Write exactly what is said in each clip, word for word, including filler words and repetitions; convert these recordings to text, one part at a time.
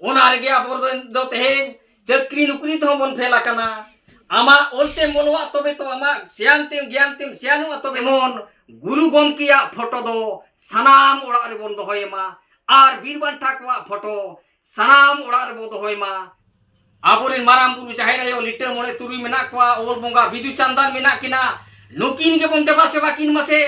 ᱚᱱᱟ ᱨᱮᱜᱮ ᱟᱵᱚ ᱫᱚ ᱛᱮᱦᱮᱧ ᱪᱟᱹᱠᱨᱤ ᱱᱩᱠᱨᱤ ᱛᱮᱦᱚᱸ ᱵᱚᱱ ᱯᱷᱮᱞ ᱟᱠᱟᱱᱟ᱾ ᱟᱢᱟᱜ ᱚᱞ ᱛᱮᱢ ᱚᱞᱚᱜᱼᱟ, ᱛᱚᱵᱮ ᱛᱚ ᱟᱢᱟᱜ ᱥᱮᱭᱟᱱ ᱛᱮᱢ ᱜᱮᱭᱟᱱ ᱛᱮᱢ ᱥᱮᱭᱟᱱᱚᱜᱼᱟ, ᱛᱚᱵᱮ ᱡᱮᱢᱚᱱ ᱜᱩᱨᱩ ᱜᱚᱢᱠᱮᱭᱟᱜ ᱯᱷᱳᱴᱳ ᱫᱚ ᱥᱟᱱᱟᱢ ᱚᱲᱟᱜ ᱨᱮᱵᱚᱱ ᱫᱚᱦᱚᱭ ᱢᱟ, ᱟᱨ ᱵᱤᱨ ᱵᱟᱱᱴᱟ ᱠᱚᱣᱟᱜ ᱯᱷᱳᱴᱳ ᱥᱟᱱᱟᱢ ᱚᱲᱟᱜ ᱨᱮᱵᱚᱱ ᱫᱚᱦᱚᱭ ᱢᱟ᱾ ᱟᱵᱚᱨᱮᱱ ᱢᱟᱨᱟᱝ ᱵᱩᱨᱩ, ᱡᱟᱦᱮᱨ ᱟᱭᱳ, ᱞᱤᱴᱟᱹ ᱢᱚᱬᱮ ᱛᱩᱨᱩᱭ ᱢᱮᱱᱟᱜ ᱠᱚᱣᱟ, ᱚᱞ ᱵᱚᱸᱜᱟ ᱵᱤᱫᱩ ᱪᱟᱸᱫᱟᱱ ᱢᱮᱱᱟᱜ ᱠᱤᱱᱟ, ᱱᱩᱠᱤᱱ ᱜᱮᱵᱚᱱ ᱫᱮᱵᱟ ᱥᱮᱵᱟ ᱠᱤᱱ ᱢᱟᱥᱮ᱾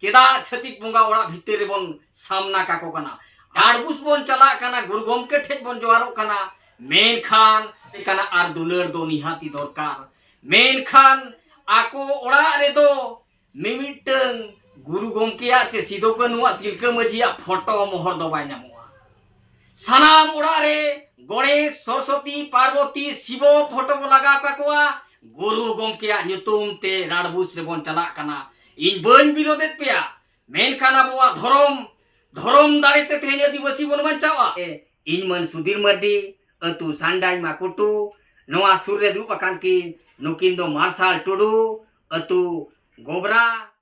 ᱪᱮᱫᱟᱜ ᱪᱷᱟᱹᱛᱤᱠ ᱵᱚᱸᱜᱟ ᱚᱲᱟᱜ ᱵᱷᱤᱛᱤᱨ ᱨᱮᱵᱚᱱ ᱥᱟᱢᱱᱟ ᱠᱟᱠᱚ ᱠᱟᱱᱟ? ᱰᱟᱸᱰᱵᱩᱥ ᱵᱚᱱ ᱪᱟᱞᱟᱜ ᱠᱟᱱᱟ, ᱜᱩᱨᱩ ᱜᱚᱢᱠᱮ ᱴᱷᱮᱱ ᱵᱚᱱ ᱡᱚᱦᱟᱨᱚᱜ ᱠᱟᱱᱟ, ᱢᱮᱱᱠᱷᱟᱱ ᱠᱟᱱᱟ ᱟᱨ ᱫᱩᱞᱟᱹᱲ ᱫᱚ ᱱᱤᱦᱟᱹᱛᱤ ᱫᱚᱨᱠᱟᱨ᱾ ᱢᱮᱱᱠᱷᱟᱱ ᱟᱠᱚ ᱚᱲᱟᱜ ᱨᱮᱫᱚ ᱢᱤᱢᱤᱫᱴᱟᱹᱝ ᱜᱩᱨᱩ ᱜᱚᱢᱠᱮᱭᱟᱜ ᱪᱮ ᱥᱤᱫᱩ ᱠᱟᱹᱱᱦᱩᱣᱟᱜ, ᱛᱤᱞᱠᱟᱹ ᱢᱟᱹᱡᱷᱤᱭᱟᱜ ᱯᱷᱳᱴᱳ ᱢᱚᱦᱚᱨ ᱫᱚ ᱵᱟᱭ ᱧᱟᱢᱚᱜᱼᱟ᱾ ᱥᱟᱱᱟᱢ ᱚᱲᱟᱜ ᱨᱮ ᱜᱚᱬᱮᱥ, ᱥᱚᱨᱚᱥᱚᱛᱤ, ᱯᱟᱨᱵᱚᱛᱤ, ᱥᱤᱵᱚ ᱯᱷᱳᱴᱳ ᱵᱚ ᱞᱟᱜᱟᱣ ᱠᱟᱠᱚᱣᱟ᱾ ᱜᱩᱨᱩ ᱜᱚᱢᱠᱮᱭᱟᱜ ᱧᱩᱛᱩᱢ ᱛᱮ ᱰᱟᱸᱰᱵᱩᱥ ᱨᱮᱵᱚᱱ ᱪᱟᱞᱟᱜ ᱠᱟᱱᱟ᱾ ᱤᱧ ᱵᱟᱹᱧ ᱵᱤᱨᱳᱫᱮᱫ ᱯᱮᱭᱟ, ᱢᱮᱱᱠᱷᱟᱱ ᱟᱵᱚᱣᱟᱜ ᱫᱷᱚᱨᱚᱢ, ᱫᱷᱚᱨᱚᱢ ᱫᱟᱲᱮ ᱛᱮ ᱛᱮᱦᱮᱧ ᱟᱹᱫᱤᱵᱟᱹᱥᱤ ᱵᱚᱱ ᱵᱟᱧᱪᱟᱣᱟ᱾ ᱤᱧ ᱢᱟᱹᱱ ᱥᱩᱫᱷᱤᱨ ᱢᱟᱹᱨᱰᱤ, ᱟᱹᱛᱩ ᱥᱟᱱᱰᱟᱭ ᱢᱟᱠᱩᱴᱩ, ᱱᱚᱣᱟ ᱥᱩᱨ ᱨᱮ ᱫᱩᱲᱩᱵ ᱟᱠᱟᱱ ᱠᱤᱱ, ᱱᱩᱠᱤᱱ ᱫᱚ ᱢᱟᱨᱥᱟᱞ ᱴᱩᱰᱩ, ᱟᱹᱛᱩ ᱜᱚᱵᱨᱟ᱾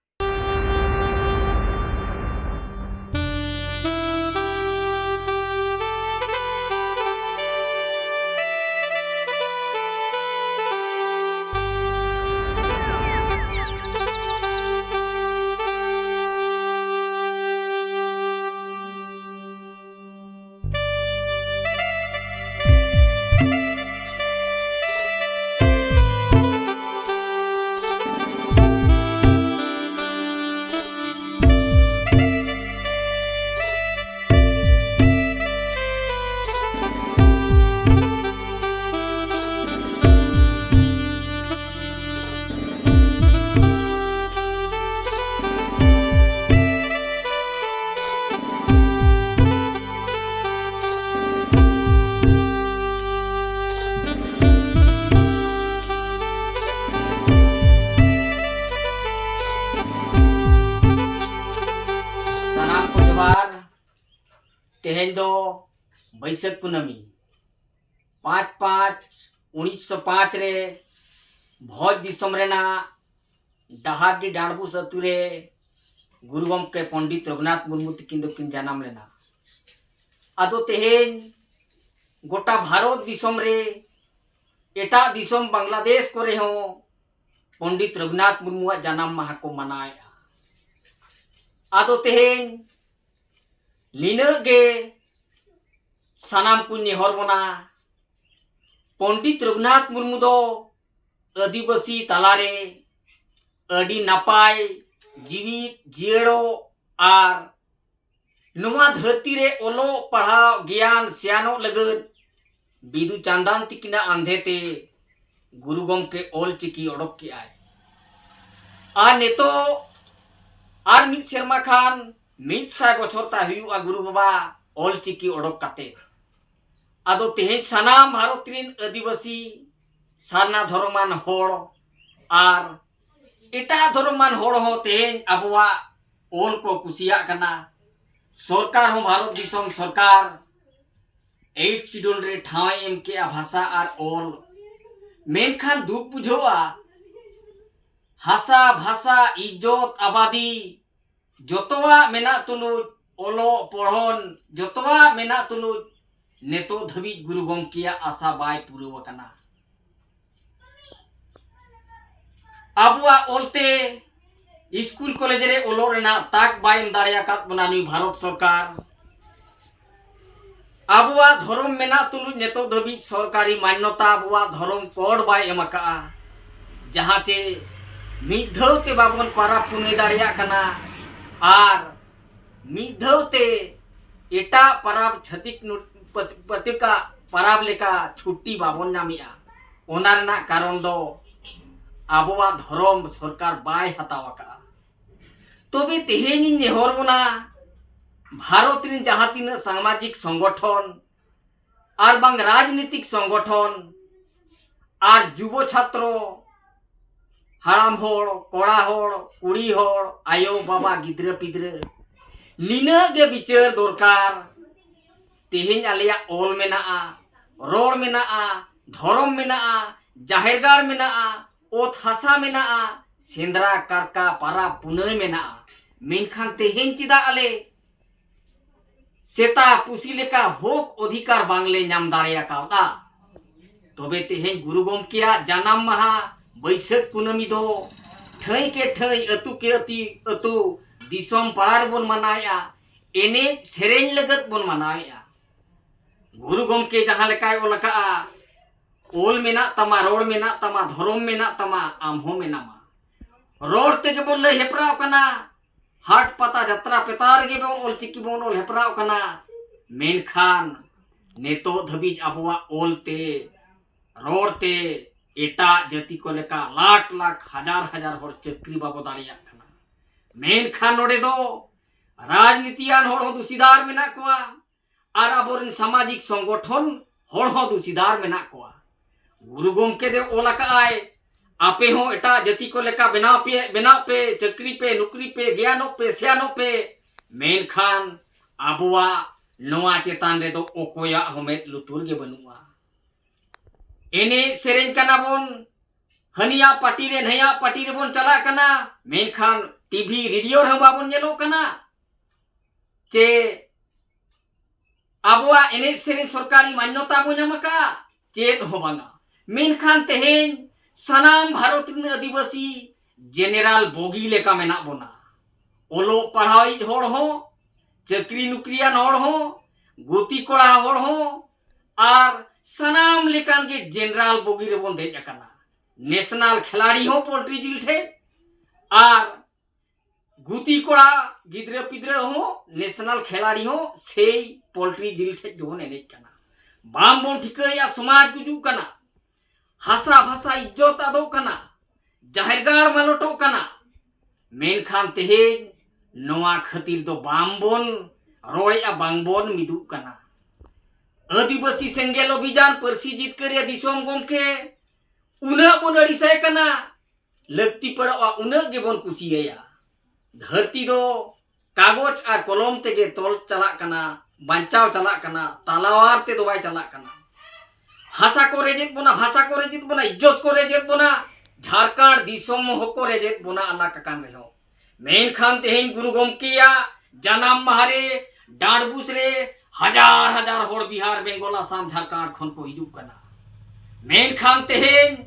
ᱥᱟᱱᱟᱢ ᱠᱚ ᱡᱚᱦᱟᱨ᱾ ᱛᱮᱦᱮᱧ ᱫᱚ ᱵᱟᱹᱭᱥᱟᱹᱠᱷ ᱠᱩᱱᱟᱹᱢᱤ, ᱯᱟᱸᱪ ᱯᱟᱸᱪ ᱩᱱᱤᱥᱥᱚ ᱯᱟᱸᱪ ᱨᱮ ᱵᱷᱚᱸᱡᱽ ᱫᱤᱥᱚᱢ ᱨᱮᱱᱟᱜ ᱰᱟᱦᱟᱨᱰᱤ ᱰᱟᱸᱰᱵᱩᱥ ᱟᱹᱛᱩ ᱨᱮ ᱜᱩᱨᱩ ᱜᱚᱢᱠᱮ ᱯᱚᱱᱰᱤᱛ ᱨᱚᱜᱷᱩᱱᱟᱛᱷ ᱢᱩᱨᱢᱩ ᱛᱤᱠᱤᱱ ᱫᱚᱠᱤᱱ ᱡᱟᱱᱟᱢ ᱞᱮᱱᱟ᱾ ᱟᱫᱚ ᱛᱮᱦᱮᱧ ᱜᱚᱴᱟ ᱵᱷᱟᱨᱚᱛ ᱫᱤᱥᱚᱢ ᱨᱮ, ᱮᱴᱟᱜ ᱫᱤᱥᱚᱢ ᱵᱟᱝᱞᱟᱫᱮᱥ ᱠᱚᱨᱮ ᱦᱚᱸ ᱯᱚᱱᱰᱤᱛ ᱨᱚᱜᱷᱩᱱᱟᱛᱷ ᱢᱩᱨᱢᱩᱣᱟᱜ ᱡᱟᱱᱟᱢ ᱢᱟᱦᱟ ᱠᱚ ᱢᱟᱱᱟᱣᱮᱫᱼᱟ᱾ ᱟᱫᱚ ᱛᱮᱦᱮᱧ ᱱᱤᱱᱟᱹᱜ ᱜᱮ ᱥᱟᱱᱟᱢ ᱠᱚᱧ ᱱᱮᱦᱚᱨ ᱵᱚᱱᱟ, ᱯᱚᱱᱰᱤᱛ ᱨᱚᱜᱷᱩᱱᱟᱛᱷ ᱢᱩᱨᱢᱩ ᱫᱚ ᱟᱹᱫᱤᱵᱟᱹᱥᱤ ᱛᱟᱞᱟᱨᱮ ᱟᱹᱰᱤ ᱱᱟᱯᱟᱭ ᱡᱤᱣᱤᱫ ᱡᱤᱭᱟᱹᱲᱚᱜ ᱟᱨ ᱱᱚᱣᱟ ᱫᱷᱟᱹᱨᱛᱤ ᱨᱮ ᱚᱞᱚᱜ ᱯᱟᱲᱦᱟᱣ ᱜᱮᱭᱟᱱ ᱥᱮᱭᱟᱱᱚᱜ ᱞᱟᱹᱜᱤᱫ ᱵᱤᱫᱩ ᱪᱟᱸᱫᱟᱱ ᱛᱤᱠᱤᱱᱟᱜ ᱟᱸᱫᱷᱮ ᱛᱮ ᱜᱩᱨᱩ ᱜᱚᱢᱠᱮ ᱚᱞ ᱪᱤᱠᱤ ᱚᱰᱚᱠ ᱠᱮᱜᱼᱟᱭ᱾ ᱟᱨ ᱱᱤᱛᱚᱜ ᱟᱨ ᱢᱤᱫ ᱥᱮᱨᱢᱟ ᱠᱷᱟᱱ ᱢᱤᱫ ᱥᱟᱭ ᱵᱚᱪᱷᱚᱨ ᱛᱟᱭ ᱦᱩᱭᱩᱜᱼᱟ ᱜᱩᱨᱩ ᱵᱟᱵᱟ ᱚᱞ ᱪᱤᱠᱤ ᱚᱰᱚᱠ ᱠᱟᱛᱮ᱾ ᱟᱫᱚ ᱛᱮᱦᱮᱧ ᱥᱟᱱᱟᱢ ᱵᱷᱟᱨᱚᱛ ᱨᱤᱱ ᱟᱹᱫᱤᱵᱟᱹᱥᱤ ᱥᱟᱨᱱᱟ ᱫᱷᱚᱨᱚᱢᱟᱱ ᱦᱚᱲ ᱟᱨ ᱮᱴᱟᱜ ᱫᱷᱚᱨᱚᱢᱟᱱ ᱦᱚᱲ ᱦᱚᱸ ᱛᱮᱦᱮᱧ ᱟᱵᱚᱣᱟᱜ ᱚᱞ ᱠᱚ ᱠᱩᱥᱤᱭᱟᱜ ᱠᱟᱱᱟ᱾ ᱥᱚᱨᱠᱟᱨ ᱦᱚᱸ, ᱵᱷᱟᱨᱚᱛ ᱫᱤᱥᱚᱢ ᱥᱚᱨᱠᱟᱨ ᱮᱭᱤᱴ ᱥᱤᱰᱩᱞ ᱨᱮ ᱴᱷᱟᱶ ᱮ ᱮᱢ ᱠᱮᱜᱼᱟ ᱵᱷᱟᱥᱟ ᱟᱨ ᱚᱞ᱾ ᱢᱮᱱᱠᱷᱟᱱ ᱫᱩᱠ ᱵᱩᱡᱷᱟᱹᱜᱼᱟ, ᱦᱟᱥᱟ, ᱵᱷᱟᱥᱟ, ᱤᱡᱽᱡᱚᱛ, ᱟᱵᱟᱫᱤ, ᱡᱚᱛᱚᱣᱟᱜ ᱢᱮᱱᱟᱜ ᱛᱩᱞᱩᱡ, ᱚᱞᱚᱜ ᱯᱚᱲᱦᱚᱱ ᱡᱚᱛᱚᱣᱟᱜ ᱢᱮᱱᱟᱜ ᱛᱩᱞᱩᱡ, ᱱᱤᱛᱚᱜ ᱫᱷᱟᱹᱵᱤᱡ ᱜᱩᱨᱩ ᱜᱚᱢᱠᱮᱭᱟᱜ ᱟᱥᱟ ᱵᱟᱭ ᱯᱩᱨᱟᱹᱣ ᱟᱠᱟᱱᱟ᱾ ᱟᱵᱚᱣᱟᱜ ᱚᱞᱛᱮ ᱥᱠᱩᱞ ᱠᱚᱞᱮᱡᱽ ᱨᱮ ᱚᱞᱚᱜ ᱨᱮᱱᱟᱜ ᱛᱟᱠ ᱵᱟᱭ ᱮᱢ ᱫᱟᱲᱮ ᱟᱠᱟᱫ ᱵᱚᱱᱟ ᱱᱩᱭ ᱵᱷᱟᱨᱚᱛ ᱥᱚᱨᱠᱟᱨ᱾ ᱟᱵᱚᱣᱟᱜ ᱫᱷᱚᱨᱚᱢ ᱢᱮᱱᱟᱜ ᱛᱩᱞᱩᱡ ᱱᱤᱛᱚᱜ ᱫᱷᱟᱹᱵᱤᱡ ᱥᱚᱨᱠᱟᱨᱤ ᱢᱟᱱᱱᱚᱛᱟ ᱟᱵᱚᱣᱟᱜ ᱫᱷᱚᱨᱚᱢ ᱠᱳᱰ ᱵᱟᱭ ᱮᱢ ᱟᱠᱟᱜᱼᱟ, ᱡᱟᱦᱟᱸ ᱪᱮ ᱢᱤᱫ ᱫᱷᱟᱹᱣ ᱛᱮ ᱵᱟᱵᱚᱱ ᱯᱟᱨᱟᱵᱽ ᱯᱩᱱᱟᱹᱭ ᱫᱟᱲᱮᱭᱟᱜ ᱠᱟᱱᱟ ᱟᱨ ᱢᱤᱫ ᱫᱷᱟᱹᱣ ᱛᱮ ᱮᱴᱟᱜ ᱯᱟᱨᱟᱵᱽ, ᱪᱷᱟᱹᱛᱤᱠ ᱱᱩ-, ᱯᱟᱹᱛ-, ᱯᱟᱹᱛᱤᱠᱟᱜ ᱯᱟᱨᱟᱵᱽ ᱞᱮᱠᱟ ᱪᱷᱩᱴᱤ ᱵᱟᱵᱚᱱ ᱧᱟᱢᱮᱜᱼᱟ᱾ ᱚᱱᱟ ᱨᱮᱱᱟᱜ ᱠᱟᱨᱚᱱ ᱫᱚ ᱟᱵᱚᱣᱟᱜ ᱫᱷᱚᱨᱚᱢ ᱥᱚᱨᱠᱟᱨ ᱵᱟᱭ ᱦᱟᱛᱟᱣ ᱟᱠᱟᱜᱼᱟ᱾ ᱛᱚᱵᱮ ᱛᱮᱦᱮᱧ ᱤᱧ ᱱᱮᱦᱚᱨ ᱵᱚᱱᱟ, ᱵᱷᱟᱨᱚᱛ ᱨᱮᱱ ᱡᱟᱦᱟᱸ ᱛᱤᱱᱟᱹᱜ ᱥᱟᱢᱟᱡᱤᱠ ᱥᱚᱝᱜᱚᱴᱷᱚᱱ ᱟᱨ ᱵᱟᱝ ᱨᱟᱡᱽᱱᱤᱛᱤᱠ ᱥᱚᱝᱜᱚᱴᱷᱚᱱ ᱟᱨ ᱡᱩᱵᱚ ᱪᱷᱟᱛᱨᱚ, ᱦᱟᱲᱟᱢ ᱦᱚᱲ, ᱠᱚᱲᱟ ᱦᱚᱲ, ᱠᱩᱲᱤ ᱦᱚᱲ, ᱟᱭᱳ ᱵᱟᱵᱟ, ᱜᱤᱫᱽᱨᱟᱹ ᱯᱤᱫᱽᱨᱟᱹ, ᱱᱤᱱᱟᱹᱜ ᱜᱮ ᱵᱤᱪᱟᱹᱨ ᱫᱚᱨᱠᱟᱨ᱾ ᱛᱮᱦᱮᱧ ᱟᱞᱮᱭᱟᱜ ᱚᱞ ᱢᱮᱱᱟᱜᱼᱟ, ᱨᱚᱲ ᱢᱮᱱᱟᱜᱼᱟ, ᱫᱷᱚᱨᱚᱢ ᱢᱮᱱᱟᱜᱼᱟ, ᱡᱟᱦᱮᱨ ᱜᱟᱲ ᱢᱮᱱᱟᱜᱼᱟ, ᱚᱛ ᱦᱟᱥᱟ ᱢᱮᱱᱟᱜᱼᱟ, ᱥᱮᱸᱫᱽᱨᱟ ᱠᱟᱨᱠᱟ ᱯᱟᱨᱟᱵᱽ ᱯᱩᱱᱟᱹᱭ ᱢᱮᱱᱟᱜᱼᱟ, ᱢᱮᱱᱠᱷᱟᱱ ᱛᱮᱦᱮᱧ ᱪᱮᱫᱟᱜ ᱟᱞᱮ ᱥᱮᱛᱟ ᱯᱩᱥᱤ ᱞᱮᱠᱟ ᱦᱚᱠ ᱚᱫᱷᱤᱠᱟᱨ ᱵᱟᱝᱞᱮ ᱧᱟᱢ ᱫᱟᱲᱮ ᱟᱠᱟᱣᱫᱟ᱾ ᱛᱚᱵᱮ ᱛᱮᱦᱮᱧ ᱜᱩᱨᱩ ᱜᱚᱢᱠᱮᱭᱟᱜ ᱡᱟᱱᱟᱢ ᱢᱟᱦᱟ ᱵᱟᱹᱭᱥᱟᱹᱠᱷ ᱠᱩᱱᱟᱹᱢᱤ ᱫᱚ ᱴᱷᱟᱹᱭ ᱠᱮ ᱴᱷᱟᱹᱭ, ᱟᱹᱛᱩ ᱠᱮ ᱟᱹᱛᱤ-, ᱟᱹᱛᱩ, ᱫᱤᱥᱚᱢ ᱯᱟᱲᱟ ᱨᱮᱵᱚᱱ ᱢᱟᱱᱟᱣᱮᱫᱼᱟ᱾ ᱮᱱᱮᱡ ᱥᱮᱨᱮᱧ ᱞᱟᱹᱜᱤᱫ ᱵᱚᱱ ᱢᱟᱱᱟᱣᱮᱫᱼᱟ᱾ ᱜᱩᱨᱩ ᱜᱚᱢᱠᱮ ᱡᱟᱦᱟᱸ ᱞᱮᱠᱟᱭ ᱚᱞ ᱟᱠᱟᱫᱼᱟ, "ᱚᱞ ᱢᱮᱱᱟᱜ ᱛᱟᱢᱟ, ᱨᱚᱲ ᱢᱮᱱᱟᱜ ᱛᱟᱢᱟ, ᱫᱷᱚᱨᱚᱢ ᱢᱮᱱᱟᱜ ᱛᱟᱢᱟ, ᱟᱢ ᱦᱚᱸ ᱢᱮᱱᱟᱢᱟ᱾" ᱨᱚᱲ ᱛᱮᱜᱮ ᱵᱚᱱ ᱞᱟᱹᱭ ᱦᱮᱯᱨᱟᱣ ᱠᱟᱱᱟ, ᱦᱟᱴ ᱯᱟᱛᱟ ᱡᱟᱛᱨᱟ ᱯᱮᱛᱟᱣ ᱨᱮᱜᱮ ᱵᱚᱱ ᱚᱞ ᱪᱤᱠᱤ ᱵᱚᱱ ᱚᱞ ᱦᱮᱯᱨᱟᱣ ᱠᱟᱱᱟ᱾ ᱢᱮᱱᱠᱷᱟᱱ ᱱᱤᱛᱚᱜ ᱫᱷᱟᱹᱵᱤᱡ ᱟᱵᱚᱣᱟᱜ ᱚᱞ ᱛᱮ, ᱨᱚᱲ ᱛᱮ ᱮᱴᱟᱜ ᱡᱟᱹᱛᱤ ᱠᱚ ᱞᱮᱠᱟ ᱞᱟᱠᱷ ᱞᱟᱠᱷ, ᱦᱟᱡᱟᱨ ᱦᱟᱡᱟᱨ ᱦᱚᱲ ᱪᱟᱹᱠᱨᱤ ᱵᱟᱵᱚ ᱫᱟᱲᱮᱭᱟᱜ ᱠᱟᱱᱟ᱾ ᱢᱮᱱᱠᱷᱟᱱ ᱱᱚᱰᱮ ᱫᱚ ᱨᱟᱡᱽᱱᱤᱛᱤᱭᱟᱱ ᱦᱚᱲ ᱦᱚᱸ ᱫᱩᱥᱤᱫᱟᱨ ᱢᱮᱱᱟᱜ ᱠᱚᱣᱟ ᱟᱨ ᱟᱵᱚᱨᱮᱱ ᱥᱟᱢᱟᱡᱤᱠ ᱥᱚᱝᱜᱚᱴᱷᱚᱱ ᱦᱚᱲ ᱦᱚᱸ ᱫᱩᱥᱤᱫᱟᱨ ᱢᱮᱱᱟᱜ ᱠᱚᱣᱟ᱾ ᱜᱩᱨᱩ ᱜᱚᱢᱠᱮ ᱫᱚ ᱚᱞ ᱟᱠᱟᱫᱼᱟᱭ, "ᱟᱯᱮ ᱦᱚᱸ ᱮᱴᱟᱜ ᱡᱟᱹᱛᱤ ᱠᱚ ᱞᱮᱠᱟ ᱵᱮᱱᱟᱣ ᱯᱮ, ᱵᱮᱱᱟᱣ ᱯᱮ, ᱪᱟᱹᱠᱨᱤ ᱯᱮ, ᱱᱩᱠᱨᱤ ᱯᱮ, ᱜᱮᱭᱟᱱᱚᱜ ᱯᱮ, ᱥᱮᱭᱟᱱᱚᱜ ᱯᱮ, ᱢᱮᱱᱠᱷᱟᱱ ᱟᱵᱚᱣᱟᱜ ᱱᱚᱣᱟ ᱪᱮᱛᱟᱱ ᱨᱮᱫᱚ ᱚᱠᱚᱭᱟᱜ ᱦᱚᱸ ᱢᱮᱫ ᱞᱩᱛᱩᱨ ᱜᱮ ᱵᱟᱹᱱᱩᱜᱼᱟ᱾ ᱮᱱᱮᱡ ᱥᱮᱨᱮᱧ ᱠᱟᱱᱟ ᱵᱚᱱ, ᱦᱟᱹᱱᱤᱭᱟᱜ ᱯᱟᱨᱴᱤ ᱨᱮ ᱱᱟᱹᱭᱟᱜ ᱯᱟᱨᱴᱤ ᱨᱮᱵᱚᱱ ᱪᱟᱞᱟᱜ ᱠᱟᱱᱟ, ᱢᱮᱱᱠᱷᱟᱱ ᱴᱤᱵᱷᱤ ᱨᱮᱰᱤᱭᱳ ᱨᱮᱦᱚᱸ ᱵᱟᱵᱚᱱ ᱧᱮᱞᱚᱜ ᱠᱟᱱᱟ᱾ ᱪᱮ ᱟᱵᱚᱣᱟᱜ ᱮᱱᱮᱡ ᱥᱮᱨᱮᱧ ᱥᱚᱨᱠᱟᱨᱤ ᱢᱟᱱᱱᱚᱛᱟ ᱵᱚᱱ ᱧᱟᱢ ᱟᱠᱟᱫᱼᱟ? ᱪᱮᱫ ᱦᱚᱸ ᱵᱟᱝᱟ᱾ ᱢᱮᱱᱠᱷᱟᱱ ᱛᱮᱦᱮᱧ ᱥᱟᱱᱟᱢ ᱵᱷᱟᱨᱚᱛ ᱨᱮᱱ ᱟᱹᱫᱤᱵᱟᱹᱥᱤ ᱡᱮᱱᱮᱨᱟᱞ ᱵᱚᱜᱤ ᱞᱮᱠᱟ ᱢᱮᱱᱟᱜ ᱵᱚᱱᱟ᱾ ᱚᱞᱚᱜ ᱯᱟᱲᱦᱟᱣᱤᱡ ᱦᱚᱲ ᱦᱚᱸ, ᱪᱟᱹᱠᱨᱤ ᱱᱩᱠᱨᱤᱭᱟᱱ ᱦᱚᱲ ᱦᱚᱸ, ᱜᱩᱛᱤ ᱠᱚᱲᱟ ᱦᱚᱲ ᱦᱚᱸ, ᱟᱨ ᱥᱟᱱᱟᱢ ᱞᱮᱠᱟᱱ ᱜᱮ ᱡᱮᱱᱮᱨᱟᱞ ᱵᱚᱜᱤ ᱨᱮᱵᱚᱱ ᱫᱮᱡ ᱟᱠᱟᱱᱟ᱾ ᱱᱮᱥᱱᱟᱞ ᱠᱷᱮᱞᱟᱲᱤ ᱦᱚᱸ ᱯᱳᱞᱴᱨᱤ ᱡᱤᱞ ᱴᱷᱮᱡ, ᱟᱨ ᱜᱩᱛᱤ ᱠᱚᱲᱟ ᱜᱤᱫᱽᱨᱟᱹ ᱯᱤᱫᱽᱨᱟᱹ ᱦᱚᱸ, ᱱᱮᱥᱱᱟᱞ ᱠᱷᱮᱞᱟᱲᱤ ᱦᱚᱸ ᱥᱮᱭ ᱯᱳᱞᱴᱨᱤ ᱡᱤᱞ ᱴᱷᱮᱡ ᱜᱮᱵᱚᱱ ᱮᱱᱮᱡ ᱠᱟᱱᱟ᱾ ᱵᱟᱝ ᱵᱚᱱ ᱴᱷᱤᱠᱟᱹᱭᱮᱫᱼᱟ, ᱥᱚᱢᱟᱡᱽ ᱜᱩᱡᱩᱜ ᱠᱟᱱᱟ, ᱦᱟᱥᱟ ᱵᱷᱟᱥᱟ ᱤᱡᱽᱡᱚᱛ ᱟᱫᱚᱜ ᱠᱟᱱᱟ, ᱡᱟᱦᱮᱨ ᱜᱟᱲ ᱢᱟᱞᱚᱴᱚᱜ ᱠᱟᱱᱟ᱾ ᱢᱮᱱᱠᱷᱟᱱ ᱛᱮᱦᱮᱧ ᱱᱚᱣᱟ ᱠᱷᱟᱹᱛᱤᱨ ᱫᱚ ᱵᱟᱝ ᱵᱚᱱ ᱨᱚᱲᱮᱫᱼᱟ, ᱵᱟᱝ ᱵᱚᱱ ᱢᱤᱫᱩᱜ ᱠᱟᱱᱟ᱾ ᱟᱹᱫᱤᱵᱟᱹᱥᱤ ᱥᱮᱸᱜᱮᱞ ᱚᱵᱷᱤᱡᱟᱱ, ᱯᱟᱹᱨᱥᱤ ᱡᱤᱛᱠᱟᱹᱨᱤᱭᱟᱹ ᱫᱤᱥᱚᱢ ᱜᱚᱢᱠᱮ, ᱩᱱᱟᱹᱜ ᱵᱚᱱ ᱟᱹᱲᱤᱥᱟᱭ ᱠᱟᱱᱟ, ᱞᱟᱹᱠᱛᱤ ᱯᱟᱲᱟᱜᱼᱟ ᱩᱱᱟᱹᱜ ᱜᱮᱵᱚᱱ ᱠᱩᱥᱤᱭᱟᱭᱟ᱾ ᱫᱷᱟᱹᱨᱛᱤ ᱫᱚ ᱠᱟᱜᱚᱡᱽ ᱟᱨ ᱠᱚᱞᱚᱢ ᱛᱮᱜᱮ ᱛᱚᱞ ᱪᱟᱞᱟᱜ ᱠᱟᱱᱟ, ᱵᱟᱧᱪᱟᱣ ᱪᱟᱞᱟᱜ ᱠᱟᱱᱟ, ᱛᱟᱞᱟᱣᱟᱨ ᱛᱮᱫᱚ ᱵᱟᱭ ᱪᱟᱞᱟᱜ ᱠᱟᱱᱟ᱾ ᱦᱟᱥᱟ ᱠᱚ ᱨᱮᱡᱮᱫ ᱵᱚᱱᱟ, ᱵᱷᱟᱥᱟ ᱠᱚ ᱨᱮᱡᱮᱫ ᱵᱚᱱᱟ, ᱤᱡᱽᱡᱚᱛ ᱠᱚ ᱨᱮᱡᱮᱫ ᱵᱚᱱᱟ, ᱡᱷᱟᱲᱠᱷᱚᱸᱰ ᱫᱤᱥᱚᱢ ᱦᱚᱸᱠᱚ ᱨᱮᱡᱮᱫ ᱵᱚᱱᱟ ᱟᱞᱟᱜᱽ ᱟᱠᱟᱱ ᱨᱮᱦᱚᱸ᱾ ᱢᱮᱱᱠᱷᱟᱱ ᱛᱮᱦᱮᱧ ᱜᱩᱨᱩ ᱜᱚᱢᱠᱮᱭᱟᱜ ᱡᱟᱱᱟᱢ ᱢᱟᱦᱟ ᱨᱮ ᱰᱟᱸᱰᱵᱩᱥ ᱨᱮ ᱦᱟᱡᱟᱨ ᱦᱟᱡᱟᱨ ᱦᱚᱲ ᱵᱤᱦᱟᱨ, ᱵᱮᱝᱜᱚᱞ, ᱟᱥᱟᱢ, ᱡᱷᱟᱲᱠᱷᱚᱸᱰ ᱠᱷᱚᱱ ᱠᱚ ᱦᱤᱡᱩᱜ ᱠᱟᱱᱟ᱾ ᱢᱮᱱᱠᱷᱟᱱ ᱛᱮᱦᱮᱧ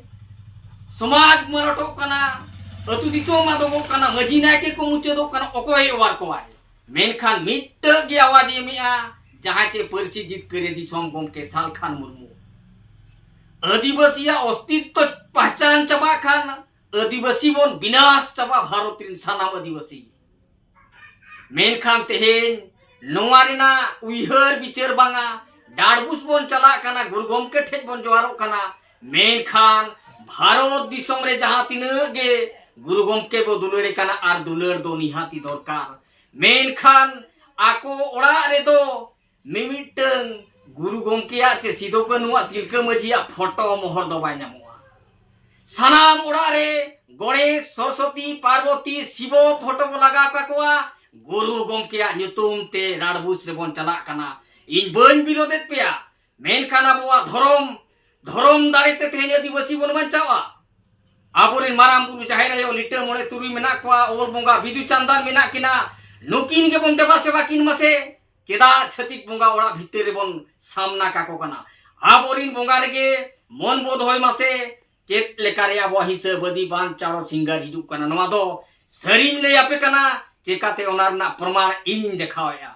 ᱥᱚᱢᱟᱡᱽ ᱢᱟᱞᱚᱴᱚᱜ ᱠᱟᱱᱟ, ᱟᱹᱛᱩ ᱫᱤᱥᱚᱢ ᱟᱫᱚᱜᱚᱜ ᱠᱟᱱᱟ, ᱢᱟᱹᱡᱷᱤ ᱱᱟᱭᱠᱮ ᱠᱚ ᱢᱩᱪᱟᱹᱫᱚᱜ ᱠᱟᱱᱟ, ᱚᱠᱚᱭ ᱚᱣᱟᱨ ᱠᱚᱣᱟᱭ? ᱢᱮᱱᱠᱷᱟᱱ ᱢᱤᱫᱴᱟᱹᱜ ᱜᱮ ᱟᱣᱟᱡ ᱮ ᱮᱢᱮᱜᱼᱟ, ᱡᱟᱦᱟᱸᱭ ᱪᱮ ᱯᱟᱹᱨᱥᱤ ᱡᱤᱛᱠᱟᱹᱨᱤᱭᱟᱹ ᱫᱤᱥᱚᱢ ᱜᱚᱢᱠᱮ ᱥᱟᱞᱠᱷᱟᱱ ᱢᱩᱨᱢᱩ᱾ ᱟᱹᱫᱤᱵᱟᱹᱥᱤᱭᱟᱜ ᱚᱥᱛᱤᱛᱛᱚ ᱯᱟᱦᱪᱟᱱ ᱪᱟᱵᱟᱜ ᱠᱷᱟᱱ ᱟᱹᱫᱤᱵᱟᱹᱥᱤ ᱵᱚᱱ ᱵᱤᱱᱟᱥ ᱪᱟᱵᱟ, ᱵᱷᱟᱨᱚᱛ ᱨᱮᱱ ᱥᱟᱱᱟᱢ ᱟᱹᱫᱤᱵᱟᱹᱥᱤ᱾ ᱢᱮᱱᱠᱷᱟᱱ ᱛᱮᱦᱮᱧ ᱱᱚᱣᱟ ᱨᱮᱱᱟᱜ ᱩᱭᱦᱟᱹᱨ ᱵᱤᱪᱟᱹᱨ ᱵᱟᱝᱟ, ᱰᱟᱸᱰᱵᱩᱥ ᱵᱚᱱ ᱪᱟᱞᱟᱜ ᱠᱟᱱᱟ, ᱜᱩᱨᱩ ᱜᱚᱢᱠᱮ ᱴᱷᱮᱱ ᱵᱚᱱ ᱡᱚᱦᱟᱨᱚᱜ ᱠᱟᱱᱟ, ᱢᱮᱱᱠᱷᱟᱱ ᱵᱷᱟᱨᱚᱛ ᱫᱤᱥᱚᱢ ᱨᱮ ᱡᱟᱦᱟᱸ ᱛᱤᱱᱟᱹᱜ ᱜᱮ ᱜᱩᱨᱩ ᱜᱚᱢᱠᱮ ᱵᱚ ᱫᱩᱞᱟᱹᱲᱮ ᱠᱟᱱᱟ, ᱟᱨ ᱫᱩᱞᱟᱹᱲ ᱫᱚ ᱱᱤᱦᱟᱹᱛᱤ ᱫᱚᱨᱠᱟᱨ, ᱢᱮᱱᱠᱷᱟᱱ ᱟᱠᱚ ᱚᱲᱟᱜ ᱨᱮᱫᱚ ᱢᱤᱢᱤᱫᱴᱟᱹᱝ ᱜᱩᱨᱩ ᱜᱚᱢᱠᱮᱭᱟᱜ ᱪᱮ ᱥᱤᱫᱚ ᱠᱟᱹᱱᱦᱩᱣᱟᱜ, ᱛᱤᱞᱠᱟᱹ ᱢᱟᱹᱡᱷᱤᱭᱟᱜ ᱯᱷᱳᱴᱳ ᱢᱚᱦᱚᱨ ᱫᱚ ᱵᱟᱭ ᱧᱟᱢᱚᱜᱼᱟ᱾ ᱥᱟᱱᱟᱢ ᱚᱲᱟᱜ ᱨᱮ ᱜᱚᱬᱮᱥ, ᱥᱚᱨᱚᱥᱚᱛᱤ, ᱯᱟᱨᱵᱚᱛᱤ, ᱥᱤᱵᱚ ᱯᱷᱳᱴᱳ ᱵᱚ ᱞᱟᱜᱟᱣ ᱠᱟᱠᱚᱣᱟ᱾ ᱜᱩᱨᱩ ᱜᱚᱢᱠᱮᱭᱟᱜ ᱧᱩᱛᱩᱢ ᱛᱮ ᱰᱟᱸᱰᱵᱩᱥ ᱨᱮᱵᱚᱱ ᱪᱟᱞᱟᱜ ᱠᱟᱱᱟ᱾ ᱤᱧ ᱵᱟᱹᱧ ᱵᱤᱨᱳᱫᱮᱫ ᱯᱮᱭᱟ, ᱢᱮᱱᱠᱷᱟᱱ ᱟᱵᱚᱣᱟᱜ ᱫᱷᱚᱨᱚᱢ, ᱫᱷᱚᱨᱚᱢ ᱫᱟᱲᱮ ᱛᱮ ᱛᱮᱦᱮᱧ ᱟᱹᱫᱤᱵᱟᱹᱥᱤ ᱵᱚᱱ ᱵᱟᱧᱪᱟᱣᱟ᱾ ᱟᱵᱚᱨᱮᱱ ᱢᱟᱨᱟᱝ ᱵᱩᱨᱩ, ᱡᱟᱦᱮᱨ ᱟᱭᱳ, ᱞᱤᱴᱟᱹ ᱢᱚᱬᱮ ᱛᱩᱨᱩᱭ ᱢᱮᱱᱟᱜ ᱠᱚᱣᱟ, ᱚᱞ ᱵᱚᱸᱜᱟ ᱵᱤᱫᱩ ᱪᱟᱸᱫᱟᱱ ᱢᱮᱱᱟᱜ ᱠᱤᱱᱟ, ᱱᱩᱠᱤᱱ ᱜᱮᱵᱚᱱ ᱫᱮᱵᱟ ᱥᱮᱵᱟ ᱠᱤᱱ ᱢᱟᱥᱮ᱾ ᱪᱮᱫᱟᱜ ᱪᱷᱟᱹᱛᱤᱠ ᱵᱚᱸᱜᱟ ᱚᱲᱟᱜ ᱵᱷᱤᱛᱤᱨ ᱨᱮᱵᱚᱱ ᱥᱟᱢᱱᱟ ᱠᱟᱠᱚ ᱠᱟᱱᱟ? ᱟᱵᱚᱨᱤᱱ ᱵᱚᱸᱜᱟ ᱨᱮᱜᱮ ᱢᱚᱱ ᱵᱚ ᱫᱚᱦᱚᱭ ᱢᱟᱥᱮ᱾ ᱪᱮᱫ ᱞᱮᱠᱟᱨᱮ ᱟᱵᱚᱣᱟᱜ ᱦᱤᱥᱟᱹᱵ ᱟᱹᱫᱤ ᱵᱟᱧᱪᱟᱣ ᱥᱤᱝᱜᱟᱨ ᱦᱤᱡᱩᱜ ᱠᱟᱱᱟ, ᱱᱚᱣᱟ ᱫᱚ ᱥᱟᱹᱨᱤᱧ ᱞᱟᱹᱭ ᱟᱯᱮ ᱠᱟᱱᱟ᱾ ᱪᱮᱠᱟᱛᱮ, ᱚᱱᱟ ᱨᱮᱱᱟᱜ ᱯᱨᱚᱢᱟᱬ ᱤᱧᱤᱧ ᱫᱮᱠᱷᱟᱣᱮᱫᱼᱟ᱾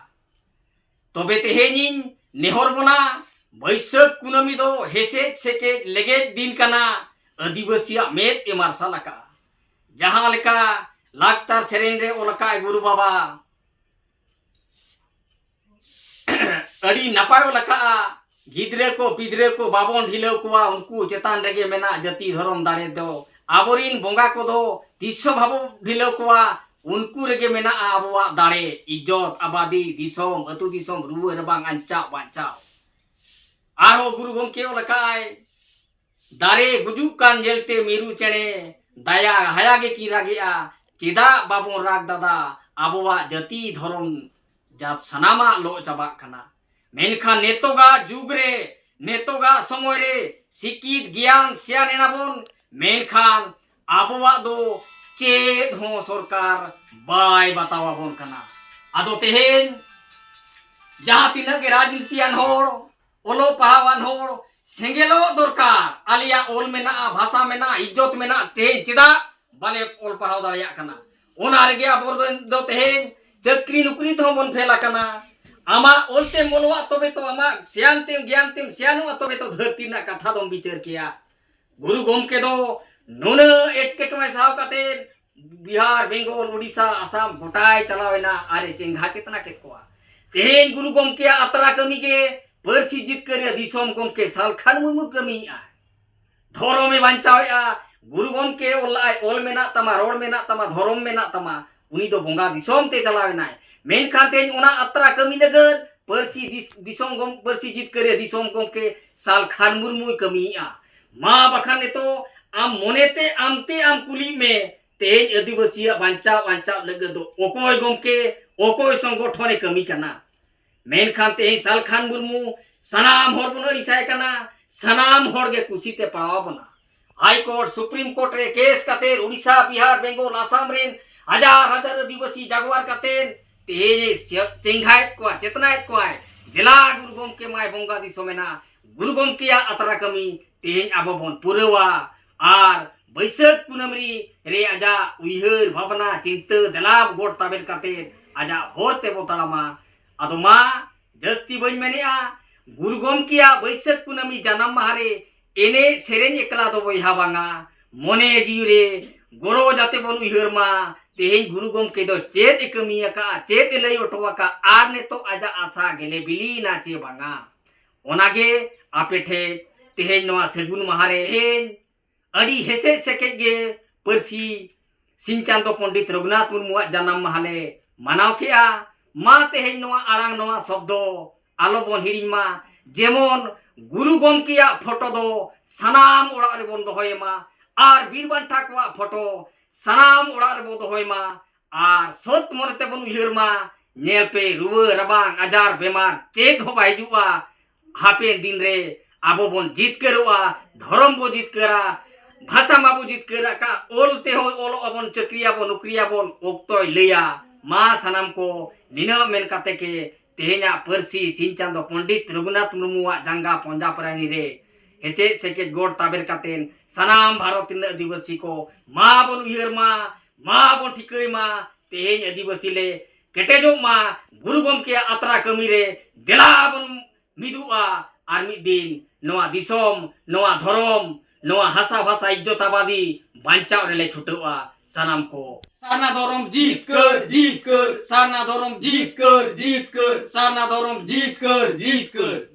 ᱛᱚᱵᱮ ᱛᱮᱦᱮᱧᱤᱧ ᱱᱮᱦᱚᱨ ᱵᱚᱱᱟ, ᱵᱟᱹᱭᱥᱟᱹᱠᱷ ᱠᱩᱱᱟᱹᱢᱤ ᱫᱚ ᱦᱮᱥᱮᱡ ᱥᱮᱠᱮᱡ ᱞᱮᱜᱮᱡ ᱫᱤᱱ ᱠᱟᱱᱟ, ᱟᱹᱫᱤᱵᱟᱹᱥᱤᱭᱟᱜ ᱢᱮᱫ ᱮ ᱢᱟᱨᱥᱟᱞ ᱟᱠᱟᱫᱼᱟ᱾ ᱡᱟᱦᱟᱸ ᱞᱮᱠᱟ ᱞᱟᱠᱪᱟᱨ ᱥᱮᱨᱮᱧ ᱨᱮ ᱚᱞ ᱟᱠᱟᱫ ᱜᱩᱨᱩ ᱵᱟᱵᱟ, ᱟᱹᱰᱤ ᱱᱟᱯᱟᱭ ᱚᱞ ᱟᱠᱟᱫᱼᱟ, ᱜᱤᱫᱽᱨᱟᱹ ᱠᱚ ᱯᱤᱫᱽᱨᱟᱹ ᱠᱚ ᱵᱟᱵᱚᱱ ᱰᱷᱤᱞᱟᱹᱣ ᱠᱚᱣᱟ, ᱩᱱᱠᱩ ᱪᱮᱛᱟᱱ ᱨᱮᱜᱮ ᱢᱮᱱᱟᱜ ᱡᱟᱹᱛᱤ ᱫᱷᱚᱨᱚᱢ ᱫᱟᱲᱮ ᱫᱚ᱾ ᱟᱵᱚᱨᱤᱱ ᱵᱚᱸᱜᱟ ᱠᱚᱫᱚ ᱛᱤᱥ ᱦᱚᱸ ᱵᱟᱵᱚ ᱰᱷᱤᱞᱟᱹᱣ ᱠᱚᱣᱟ, ᱩᱱᱠᱩ ᱨᱮᱜᱮ ᱢᱮᱱᱟᱜᱼᱟ ᱟᱵᱚᱣᱟᱜ ᱫᱟᱲᱮ, ᱤᱡᱽᱡᱚᱛ, ᱟᱵᱟᱫᱤ, ᱫᱤᱥᱚᱢ, ᱟᱹᱛᱩ ᱫᱤᱥᱚᱢ, ᱨᱩᱣᱟᱹ ᱨᱟᱵᱟᱝ, ᱟᱧᱪᱟᱣ ᱵᱟᱧᱪᱟᱣ᱾ ᱟᱨᱦᱚᱸ ᱜᱩᱨᱩ ᱜᱚᱢᱠᱮ ᱚᱞ ᱟᱠᱟᱫᱼᱟᱭ, ᱫᱟᱨᱮ ᱜᱩᱡᱩᱜ ᱠᱟᱱ ᱧᱮᱞᱛᱮ ᱢᱤᱨᱩ ᱪᱮᱬᱮ ᱫᱟᱭᱟ ᱦᱟᱭᱟ ᱜᱮ ᱠᱤᱱ ᱨᱟᱜᱮᱜᱼᱟ, ᱪᱮᱫᱟᱜ ᱵᱟᱵᱚᱱ ᱨᱟᱜᱽ ᱫᱟᱫᱟ? ᱟᱵᱚᱣᱟᱜ ᱡᱟᱹᱛᱤ ᱫᱷᱚᱨᱚᱢ ᱡᱟᱛ ᱥᱟᱱᱟᱢᱟᱜ ᱞᱚᱜ ᱪᱟᱵᱟᱜ ᱠᱟᱱᱟ᱾ ᱢᱮᱱᱠᱷᱟᱱ ᱱᱤᱛᱚᱜᱟᱜ ᱡᱩᱜᱽ ᱨᱮ, ᱱᱤᱛᱚᱜᱟᱜ ᱥᱚᱢᱚᱭ ᱨᱮ ᱥᱤᱠᱠᱷᱤᱛ ᱜᱮᱭᱟᱱ ᱥᱮᱭᱟᱱ ᱮᱱᱟᱵᱚᱱ, ᱢᱮᱱᱠᱷᱟᱱ ᱟᱵᱚᱣᱟᱜ ᱫᱚ ᱪᱮᱫ ᱦᱚᱸ ᱥᱚᱨᱠᱟᱨ ᱵᱟᱭ ᱵᱟᱛᱟᱣ ᱟᱵᱚᱱ ᱠᱟᱱᱟ᱾ ᱟᱫᱚ ᱛᱮᱦᱮᱧ ᱡᱟᱦᱟᱸ ᱛᱤᱱᱟᱹᱜ ᱜᱮ ᱨᱟᱡᱽᱱᱤᱛᱤᱭᱟᱱ ᱦᱚᱲ, ᱚᱞᱚᱜ ᱯᱟᱲᱦᱟᱣᱟᱱ ᱦᱚᱲ, ᱥᱮᱸᱜᱮᱞᱚᱜ ᱫᱚᱨᱠᱟᱨ᱾ ᱟᱞᱮᱭᱟᱜ ᱚᱞ ᱢᱮᱱᱟᱜᱼᱟ, ᱵᱷᱟᱥᱟ ᱢᱮᱱᱟᱜᱼᱟ, ᱤᱡᱽᱡᱚᱛ ᱢᱮᱱᱟᱜᱼᱟ, ᱛᱮᱦᱮᱧ ᱪᱮᱫᱟᱜ ᱵᱟᱞᱮ ᱚᱞ ᱯᱟᱲᱦᱟᱣ ᱫᱟᱲᱮᱭᱟᱜ ᱠᱟᱱᱟ? ᱚᱱᱟ ᱨᱮᱜᱮ ᱟᱵᱚ ᱫᱚ, ᱫᱚ ᱛᱮᱦᱮᱧ ᱪᱟᱹᱠᱨᱤ ᱱᱩᱠᱨᱤ ᱛᱮᱦᱚᱸ ᱵᱚᱱ ᱯᱷᱮᱞ ᱟᱠᱟᱱᱟ᱾ ᱟᱢᱟᱜ ᱚᱞ ᱛᱮᱢ ᱚᱞᱚᱜᱼᱟ, ᱛᱚᱵᱮ ᱛᱚ ᱟᱢᱟᱜ ᱥᱮᱭᱟᱱ ᱛᱮᱢ ᱜᱮᱭᱟᱱ ᱛᱮᱢ ᱥᱮᱭᱟᱱᱚᱜᱼᱟ, ᱛᱚᱵᱮ ᱛᱚ ᱫᱷᱟᱹᱨᱛᱤ ᱨᱮᱱᱟᱜ ᱠᱟᱛᱷᱟ ᱫᱚᱢ ᱵᱤᱪᱟᱹᱨ ᱠᱮᱭᱟ᱾ ᱜᱩᱨᱩ ᱜᱚᱢᱠᱮ ᱫᱚ ᱱᱩᱱᱟᱹᱜ ᱮᱴᱠᱮᱴᱚᱬᱮ ᱥᱟᱦᱟᱣ ᱠᱟᱛᱮ ᱵᱤᱦᱟᱨ, ᱵᱮᱝᱜᱚᱞ, ᱩᱰᱤᱥᱟ, ᱟᱥᱟᱢ ᱜᱚᱴᱟᱭ ᱪᱟᱞᱟᱣ ᱮᱱᱟ ᱟᱨ ᱮ ᱪᱮᱸᱜᱷᱟ ᱪᱮᱛᱱᱟ ᱠᱮᱫ ᱠᱚᱣᱟ᱾ ᱛᱮᱦᱮᱧ ᱜᱩᱨᱩ ᱜᱚᱢᱠᱮᱭᱟᱜ ᱟᱛᱨᱟ ᱠᱟᱹᱢᱤ ᱜᱮ ᱯᱟᱹᱨᱥᱤ ᱡᱤᱛᱠᱟᱹᱨᱤᱭᱟᱹ ᱫᱤᱥᱚᱢ ᱜᱚᱢᱠᱮ ᱥᱟᱞᱠᱷᱟᱱ ᱢᱩᱨᱢᱩ ᱠᱟᱹᱢᱤᱭᱮᱫᱼᱟ᱾ ᱫᱷᱚᱨᱚᱢᱮ ᱵᱟᱧᱪᱟᱣᱮᱫᱼᱟ᱾ ᱜᱩᱨᱩ ᱜᱚᱢᱠᱮ ᱚᱞ ᱞᱟᱜᱼᱟᱭ, ᱚᱞ ᱢᱮᱱᱟᱜ ᱛᱟᱢᱟ, ᱨᱚᱲ ᱢᱮᱱᱟᱜ ᱛᱟᱢᱟ, ᱫᱷᱚᱨᱚᱢ ᱢᱮᱱᱟᱜ ᱛᱟᱢᱟ, ᱩᱱᱤ ᱫᱚ ᱵᱚᱸᱜᱟ ᱫᱤᱥᱚᱢ ᱛᱮ ᱪᱟᱞᱟᱣ ᱮᱱᱟᱭ᱾ ᱢᱮᱱᱠᱷᱟᱱ ᱛᱮᱦᱮᱧ ᱚᱱᱟ ᱟᱛᱨᱟ ᱠᱟᱹᱢᱤ ᱞᱟᱹᱜᱤᱫ ᱯᱟᱹᱨᱥᱤ ᱫᱤᱥ-, ᱫᱤᱥᱚᱢ ᱜᱚᱢ-, ᱯᱟᱹᱨᱥᱤ ᱡᱤᱛᱠᱟᱹᱨᱤᱭᱟᱹ ᱫᱤᱥᱚᱢ ᱜᱚᱢᱠᱮ ᱥᱟᱞᱠᱷᱟᱱ ᱢᱩᱨᱢᱩᱭ ᱠᱟᱹᱢᱤᱭᱮᱫᱼᱟ᱾ ᱢᱟ ᱵᱟᱠᱷᱟᱱ ᱱᱤᱛᱚᱜ ᱟᱢ ᱢᱚᱱᱮᱛᱮ ᱟᱢᱛᱮ ᱟᱢ ᱠᱩᱞᱤᱜ ᱢᱮ, ᱛᱮᱦᱮᱧ ᱟᱹᱫᱤᱵᱟᱹᱥᱤᱭᱟᱜ ᱵᱟᱧᱪᱟᱣ ᱟᱧᱪᱟᱣ ᱞᱟᱹᱜᱤᱫ ᱫᱚ ᱚᱠᱚᱭ ᱜᱚᱢᱠᱮ, ᱚᱠᱚᱭ ᱥᱚᱝᱜᱚᱴᱷᱚᱱᱮ ᱠᱟᱹᱢᱤ ᱠᱟᱱᱟ? ᱢᱮᱱᱠᱷᱟᱱ ᱛᱮᱦᱮᱧ ᱥᱟᱞᱠᱷᱟᱱ ᱢᱩᱨᱢᱩ ᱥᱟᱱᱟᱢ ᱦᱚᱲ ᱵᱚᱱ ᱟᱹᱲᱤᱥᱟᱭ ᱠᱟᱱᱟ, ᱥᱟᱱᱟᱢ ᱦᱚᱲ ᱜᱮ ᱠᱩᱥᱤᱛᱮ ᱯᱟᱲᱟᱣ ᱵᱚᱱᱟ᱾ ᱦᱟᱭ ᱠᱳᱨᱴ, ᱥᱩᱯᱨᱤᱢ ᱠᱳᱨᱴ ᱨᱮ ᱠᱮᱥ ᱠᱟᱛᱮ ᱩᱲᱤᱥᱥᱟ, ᱵᱤᱦᱟᱨ, ᱵᱮᱝᱜᱚᱞ, ᱟᱥᱟᱢ ᱨᱮᱱ ᱦᱟᱡᱟᱨ ᱦᱟᱡᱟᱨ ᱟᱹᱫᱤᱵᱟᱹᱥᱤ ᱡᱟᱜᱣᱟᱨ ᱠᱟᱛᱮ ᱛᱮᱦᱮᱧ ᱮ ᱥᱤᱭᱟᱹ-, ᱪᱮᱸᱜᱷᱟᱭᱮᱫ ᱠᱚᱣᱟ, ᱪᱮᱛᱱᱟᱭᱮᱫ ᱠᱚᱣᱟᱭ᱾ ᱫᱮᱞᱟ ᱜᱩᱨᱩ ᱜᱚᱢᱠᱮ ᱢᱟᱭ ᱵᱚᱸᱜᱟ ᱫᱤᱥᱚᱢ ᱮᱱᱟ, ᱜᱩᱨᱩ ᱜᱚᱢᱠᱮᱭᱟᱜ ᱟᱛᱨᱟ ᱠᱟᱹᱢᱤ ᱛᱮᱦᱮᱧ ᱟᱵᱚ ᱵᱚᱱ ᱯᱩᱨᱟᱹᱣᱟ᱾ ᱟᱨ ᱵᱟᱹᱭᱥᱟᱹᱠᱷ ᱠᱩᱱᱟᱹᱢᱤ ᱨᱮ ᱟᱡᱟᱜ ᱩᱭᱦᱟᱹᱨ ᱵᱷᱟᱵᱽᱱᱟ ᱪᱤᱱᱛᱟᱹ ᱫᱮᱞᱟ ᱜᱚᱴ ᱛᱟᱵᱮᱨ ᱠᱟᱛᱮ ᱟᱡᱟᱜ ᱦᱚᱨ ᱛᱮᱵᱚ ᱛᱟᱲᱟᱢᱟ᱾ ᱟᱫᱚ ᱢᱟ ᱡᱟᱹᱥᱛᱤ ᱵᱟᱹᱧ ᱢᱮᱱᱮᱜᱼᱟ, ᱜᱩᱨᱩ ᱜᱚᱢᱠᱮᱭᱟᱜ ᱵᱟᱹᱭᱥᱟᱹᱠᱷ ᱠᱩᱱᱟᱹᱢᱤ ᱡᱟᱱᱟᱢ ᱢᱟᱦᱟ ᱨᱮ ᱮᱱᱮᱡ ᱥᱮᱨᱮᱧ ᱮᱠᱞᱟ ᱫᱚ ᱵᱚᱭᱦᱟ ᱵᱟᱝᱟ, ᱢᱚᱱᱮ ᱡᱤᱣᱤ ᱨᱮ ᱜᱚᱨᱚᱡᱽ ᱟᱛᱮ ᱵᱚᱱ ᱩᱭᱦᱟᱹᱨ ᱢᱟ, ᱛᱮᱦᱮᱧ ᱜᱩᱨᱩ ᱜᱚᱢᱠᱮ ᱫᱚ ᱪᱮᱫ ᱮ ᱠᱟᱹᱢᱤ ᱟᱠᱟᱫᱼᱟ, ᱪᱮᱫ ᱮ ᱞᱟᱹᱭ ᱦᱚᱴᱚ ᱟᱠᱟᱫᱼᱟ, ᱟᱨ ᱱᱤᱛᱚᱜ ᱟᱡᱟᱜ ᱟᱥᱟ ᱜᱮᱞᱮ ᱵᱤᱞᱤᱭᱮᱱᱟ ᱪᱮ ᱵᱟᱝᱟ᱾ ᱚᱱᱟᱜᱮ ᱟᱯᱮ ᱴᱷᱮᱱ ᱛᱮᱦᱮᱧ ᱱᱚᱣᱟ ᱥᱟᱹᱜᱩᱱ ᱢᱟᱦᱟ ᱨᱮ ᱤᱧ ᱟᱹᱰᱤ ᱦᱮᱥᱮᱡ ᱥᱮᱠᱮᱡ ᱜᱮ ᱯᱟᱹᱨᱥᱤ ᱥᱤᱧ ᱪᱟᱸᱫᱚ ᱯᱚᱱᱰᱤᱛ ᱨᱚᱜᱷᱩᱱᱟᱛᱷ ᱢᱩᱨᱢᱩᱣᱟᱜ ᱡᱟᱱᱟᱢ ᱢᱟᱦᱟ ᱞᱮ ᱢᱟᱱᱟᱣ ᱠᱮᱜᱼᱟ᱾ ᱢᱟ ᱛᱮᱦᱮᱧ ᱱᱚᱣᱟ ᱟᱲᱟᱝ, ᱱᱚᱣᱟ ᱥᱚᱵᱫᱚ ᱟᱞᱚ ᱵᱚᱱ ᱦᱤᱲᱤᱧ ᱢᱟ᱾ ᱡᱮᱢᱚᱱ ᱜᱩᱨᱩ ᱜᱚᱢᱠᱮᱭᱟᱜ ᱯᱷᱳᱴᱳ ᱫᱚ ᱥᱟᱱᱟᱢ ᱚᱲᱟᱜ ᱨᱮᱵᱚᱱ ᱫᱚᱦᱚᱭ ᱢᱟ, ᱟᱨ ᱵᱤᱨ ᱵᱟᱱᱴᱟ ᱠᱚᱣᱟᱜ ᱯᱷᱳᱴᱳ ᱥᱟᱱᱟᱢ ᱚᱲᱟᱜ ᱨᱮᱵᱚ ᱫᱚᱦᱚᱭ ᱢᱟ, ᱟᱨ ᱥᱚᱛ ᱢᱚᱱᱮ ᱛᱮᱵᱚᱱ ᱩᱭᱦᱟᱹᱨ ᱢᱟ᱾ ᱧᱮᱞ ᱯᱮ, ᱨᱩᱣᱟᱹ ᱨᱟᱵᱟᱝ ᱟᱡᱟᱨ ᱵᱮᱢᱟᱨ ᱪᱮᱫ ᱦᱚᱸ ᱵᱟᱭ ᱦᱤᱡᱩᱜᱼᱟ᱾ ᱦᱟᱯᱮᱱ ᱫᱤᱱ ᱨᱮ ᱟᱵᱚ ᱵᱚᱱ ᱡᱤᱛᱠᱟᱹᱨᱚᱜᱼᱟ, ᱫᱷᱚᱨᱚᱢ ᱵᱚ ᱡᱤᱛᱠᱟᱹᱨᱟ, ᱵᱷᱟᱥᱟ ᱢᱟᱵᱚ ᱡᱤᱛᱠᱟᱹᱨ ᱟᱠᱟᱫ, ᱚᱞ ᱛᱮᱦᱚᱸ ᱚᱞᱚᱜ ᱟᱵᱚᱱ, ᱪᱟᱹᱠᱨᱤᱭᱟᱵᱚᱱ, ᱱᱚᱠᱨᱤᱭᱟᱵᱚᱱ, ᱚᱠᱛᱚᱭ ᱞᱟᱹᱭᱟ᱾ ᱢᱟ ᱥᱟᱱᱟᱢ ᱠᱚ ᱱᱤᱱᱟᱹᱜ ᱢᱮᱱ ᱠᱟᱛᱮ ᱜᱮ ᱛᱮᱦᱮᱧᱟᱜ ᱯᱟᱹᱨᱥᱤ ᱥᱤᱧ ᱪᱟᱸᱫᱚ ᱯᱚᱱᱰᱤᱛ ᱨᱚᱜᱷᱩᱱᱟᱛᱷ ᱢᱩᱨᱢᱩᱣᱟᱜ ᱡᱟᱸᱜᱟ ᱯᱚᱸᱡᱟ ᱯᱟᱨᱟᱱᱤ ᱨᱮ ᱦᱮᱥᱮᱡ ᱥᱮᱠᱮᱡ ᱜᱚᱲ ᱛᱟᱵᱮᱨ ᱠᱟᱛᱮᱱ ᱥᱟᱱᱟᱢ ᱵᱷᱟᱨᱚᱛ ᱨᱮᱱ ᱟᱹᱫᱤᱵᱟᱹᱥᱤ ᱠᱚ ᱢᱟ ᱵᱚᱱ ᱩᱭᱦᱟᱹᱨ ᱢᱟ, ᱢᱟ ᱵᱚᱱ ᱴᱷᱤᱠᱟᱹᱭ ᱢᱟ, ᱛᱮᱦᱮᱧ ᱟᱹᱫᱤᱵᱟᱹᱥᱤ ᱞᱮ ᱠᱮᱴᱮᱡᱚᱜ ᱢᱟ, ᱜᱩᱨᱩ ᱜᱚᱢᱠᱮᱭᱟᱜ ᱟᱛᱨᱟ ᱠᱟᱹᱢᱤ ᱨᱮ ᱫᱮᱞᱟ ᱵᱚᱱ ᱢᱤᱫᱚᱜᱼᱟ, ᱟᱨ ᱢᱤᱫ ᱫᱤᱱ ᱱᱚᱣᱟ ᱫᱤᱥᱚᱢ, ᱱᱚᱣᱟ ᱫᱷᱚᱨᱚᱢ, ᱱᱚᱣᱟ ᱦᱟᱥᱟ ᱵᱷᱟᱥᱟ ᱤᱡᱽᱡᱚᱛ ᱟᱵᱟᱫᱤ ᱵᱟᱧᱪᱟᱣ ᱨᱮᱞᱮ ᱪᱷᱩᱴᱟᱹᱜᱼᱟ ᱥᱟᱱᱟᱢ ᱠᱚ᱾ ᱥᱟᱨᱱᱟ ᱫᱷᱚᱨᱚᱢ ᱡᱤᱛᱠᱟᱹᱨ, ᱡᱤᱛᱠᱟᱹᱨ, ᱥᱟᱨᱱᱟ ᱫᱷᱚᱨᱚᱢ ᱡᱤᱛᱠᱟᱹᱨ, ᱡᱤᱛᱠᱟᱹᱨ, ᱥᱟᱨᱱᱟ ᱫᱷᱚᱨᱚᱢ ᱡᱤᱛᱠᱟᱹᱨ, ᱡᱤᱛᱠᱟᱹᱨ᱾